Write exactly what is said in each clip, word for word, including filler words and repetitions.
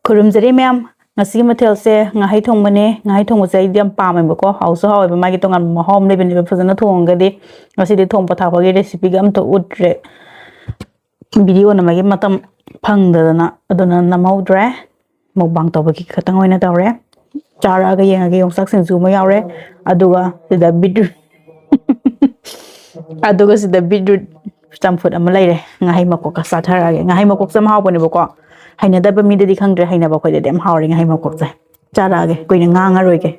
ꯈꯨꯔꯨꯝꯖꯔꯤ ꯃꯌꯥꯝ꯫ ꯉꯁꯤꯒꯤ ꯃꯊꯦꯜꯁꯦ ꯉꯥꯍꯩ ꯊꯣꯡꯕꯅꯦ꯫ ꯉꯥꯍꯩ ꯊꯣꯡꯕꯁꯦ ꯑꯩꯗꯤ ꯌꯥꯝ ꯄꯥꯝꯃꯦꯕꯀꯣ, ꯍꯥꯎꯁꯨ ꯍꯥꯎꯋꯦꯕ, ꯃꯥꯒꯤ ꯇꯣꯉꯥꯟꯕ ꯃꯍꯥꯎ ꯑꯃ ꯂꯩꯕꯅꯦꯕ꯫ ꯐꯖꯅ ꯊꯣꯡꯉꯒꯗꯤ ꯉꯁꯤꯗꯤ ꯊꯣꯡꯕ ꯊꯥꯛꯄꯒꯤ recipeꯒ ꯑꯝꯇ ꯎꯠꯇ꯭ꯔꯦ, video ꯅꯝꯕꯒꯤ ꯃꯇꯝ ꯐꯪꯗꯗꯅ, ꯑꯗꯨꯅ ꯅꯝꯍꯧꯗ꯭ꯔꯦ꯫ Mukbang ꯇꯧꯕꯒꯤ ꯈꯛꯇꯪ ꯑꯣꯏꯅ ꯇꯧꯔꯦ꯫ ꯆꯥꯔꯛꯑꯒ ꯌꯦꯡꯉꯒꯦ꯫ ꯌꯣꯡꯆꯥꯛ ꯁꯤꯡꯖꯨ ꯑꯃ ꯌꯥꯎꯔꯦ, ꯑꯗꯨꯒ ꯁꯤꯗ beetroot ꯑꯗꯨꯒ ꯁꯤꯗ beetroot ꯆꯝꯐꯨꯠ ꯑꯃ ꯂꯩꯔꯦ꯫ ꯉꯥꯍꯩ ꯃꯀꯣꯛꯀ ꯆꯥꯊꯔꯛꯑꯒꯦ꯫ ꯉꯥꯍꯩ ꯃꯀꯣꯛꯁꯦ ꯌꯥꯝ ꯍꯥꯎꯕꯅꯦꯕꯀꯣ꯫ ꯍꯩꯅꯗꯕ ꯃꯤꯗꯗꯤ ꯈꯪꯗ꯭ꯔꯦ, ꯍꯩꯅꯕ ꯑꯩꯈꯣꯏꯗꯗꯤ ꯌꯥꯝ ꯍꯥꯎꯔꯦ ꯉꯥꯍꯩ ꯃꯀꯣꯛꯁꯦ꯫ ꯆꯥꯔꯛꯑꯒꯦ, ꯀꯨꯏꯅ ꯉꯥꯡꯉꯔꯣꯏꯒꯦ꯫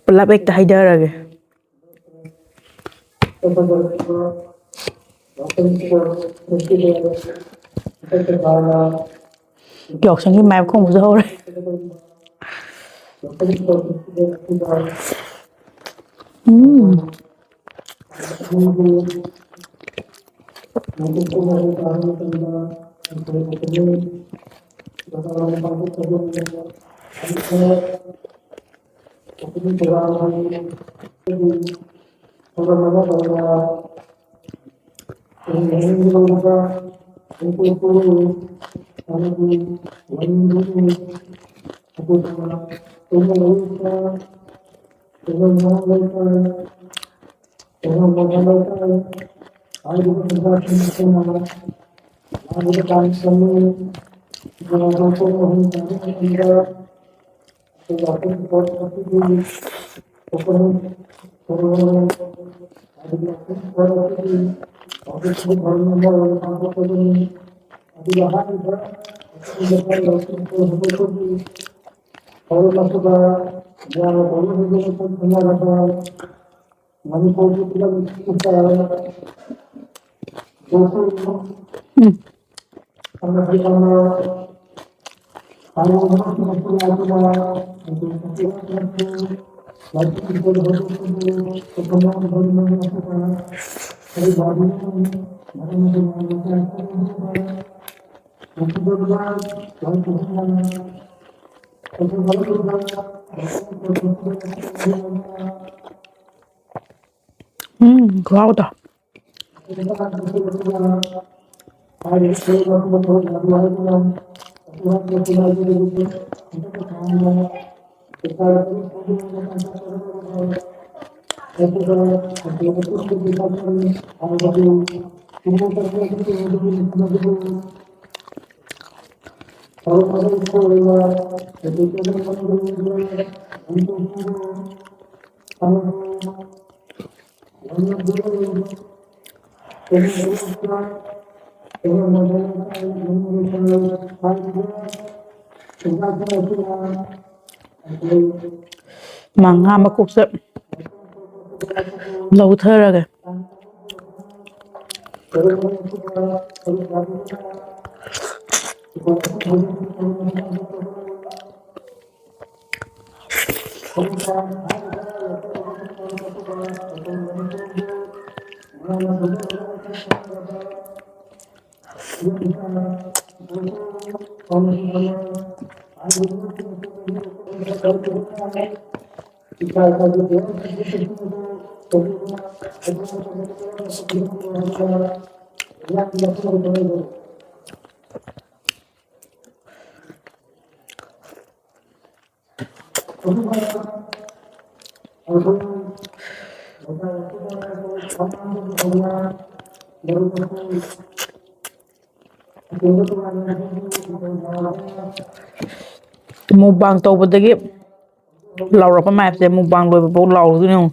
ꯄꯨꯂꯞ ꯍꯦꯛꯇ ꯍꯩꯊꯔꯒꯦ꯫ ꯌꯥꯎꯁꯪꯒꯤ ꯃꯥꯏꯕ ꯈꯣꯡꯕꯁꯨ ꯍꯧꯔꯦ꯫ ꯎꯝ꯫ ꯑꯗꯨꯒ ꯍꯥꯏꯔꯤꯕ ꯊꯧꯔꯝ ꯑꯁꯤꯗ ꯌꯥꯝꯅ ꯇꯧꯕꯤꯕ ꯃꯇꯝ ꯈꯪꯅꯔꯕ ꯃꯅꯤꯄꯨꯔꯒꯤ ꯐꯤꯂꯝ ꯏꯁꯇꯥꯔ ꯖꯣꯁꯦꯐ ꯎꯝ꯫ ꯑꯃꯗꯤ ꯑꯃ ꯎꯝ, ꯈꯨꯍꯥꯎꯗꯣ꯫ ꯃꯉꯥ ꯃꯀꯣꯛꯁꯦ ꯂꯧꯊꯔꯒꯦ꯫ Mukbang ꯇꯧꯕꯗꯒꯤ ꯂꯥꯎꯔꯛꯄ ꯃꯌꯥꯝꯁꯦ mukbang ꯂꯣꯏꯕ ꯐꯥꯎ ꯂꯥꯎꯔꯗꯣꯏꯅꯦ ꯌꯦꯡꯉꯣ꯫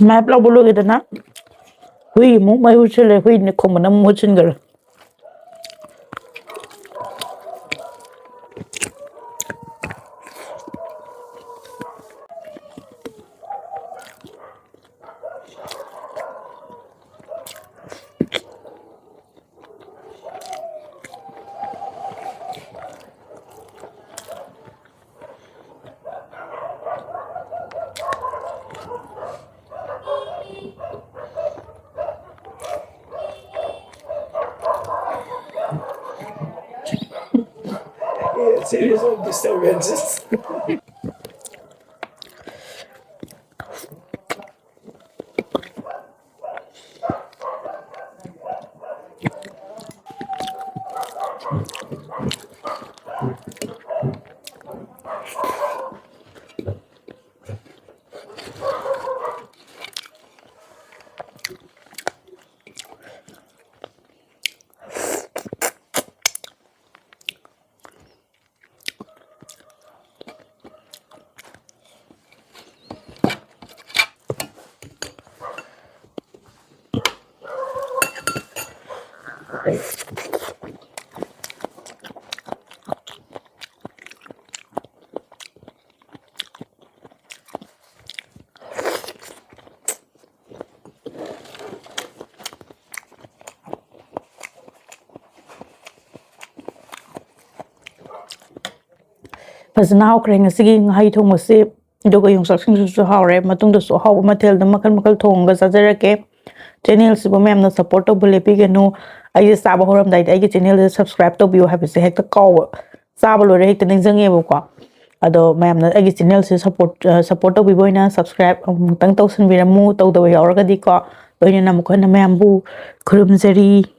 ꯃꯥꯏꯞ ꯂꯧꯕ ꯂꯣꯏꯒꯦꯗꯅ ꯍꯨꯏ ꯑꯃꯨꯛ ꯃꯩ ꯍꯨꯠꯁꯤꯜꯂꯦ꯫ ꯍꯨꯏꯅ ꯈꯣꯡꯕꯅ ꯑꯃꯨꯛ ꯃꯨꯠꯁꯤꯟꯈ꯭ꯔꯦ꯫ Series of disturbances. ꯐꯖꯅ ꯍꯥꯎꯈ꯭ꯔꯦ ꯉꯁꯤꯒꯤ ꯉꯥꯍꯩ ꯊꯣꯡꯕꯁꯤ꯫ ꯑꯗꯨꯒ ꯌꯣꯡꯆꯥꯛ ꯁꯤꯡꯖꯨꯁꯨ ꯍꯥꯎꯔꯦ꯫ ꯃꯇꯨꯡꯗꯁꯨ ꯑꯍꯥꯎꯕ ꯃꯊꯦꯜꯗ ꯃꯈꯜ ꯃꯈꯜ ꯊꯣꯡꯉꯒ ꯆꯥꯖꯔꯛꯀꯦ꯫ Channelꯁꯤꯕꯨ ꯃꯌꯥꯝꯅ support ꯇꯧꯕ ꯂꯦꯞꯄꯤꯒꯅꯨ꯫ ꯑꯩꯁꯦ ꯆꯥꯕ ꯍꯧꯔꯝꯗꯥꯏꯗ ꯑꯩꯒꯤ channelꯁꯦ subscribe ꯇꯧꯕꯤꯌꯨ ꯍꯥꯏꯕꯁꯦ ꯍꯦꯛꯇ ꯀꯥꯎꯕ, ꯆꯥꯕ ꯂꯣꯏꯔ ꯍꯦꯛꯇ ꯅꯤꯡꯁꯤꯡꯉꯦꯕꯀꯣ꯫ ꯑꯗꯣ ꯃꯌꯥꯝꯅ ꯑꯩꯒꯤ channelꯁꯦ support, ꯑ, support ꯇꯧꯕꯤꯕ ꯑꯣꯏꯅ subscribe ꯑꯃꯨꯛꯇꯪ ꯇꯧꯁꯟꯕꯤꯔꯝꯃꯨ, ꯇꯧꯗꯕ ꯌꯥꯎꯔꯒꯗꯤꯀꯣ꯫ ꯂꯣꯏꯅꯅ ꯃꯈꯣꯏꯅ ꯃꯌꯥꯝꯕꯨ ꯈꯨꯔꯨꯝꯖꯔꯤ꯫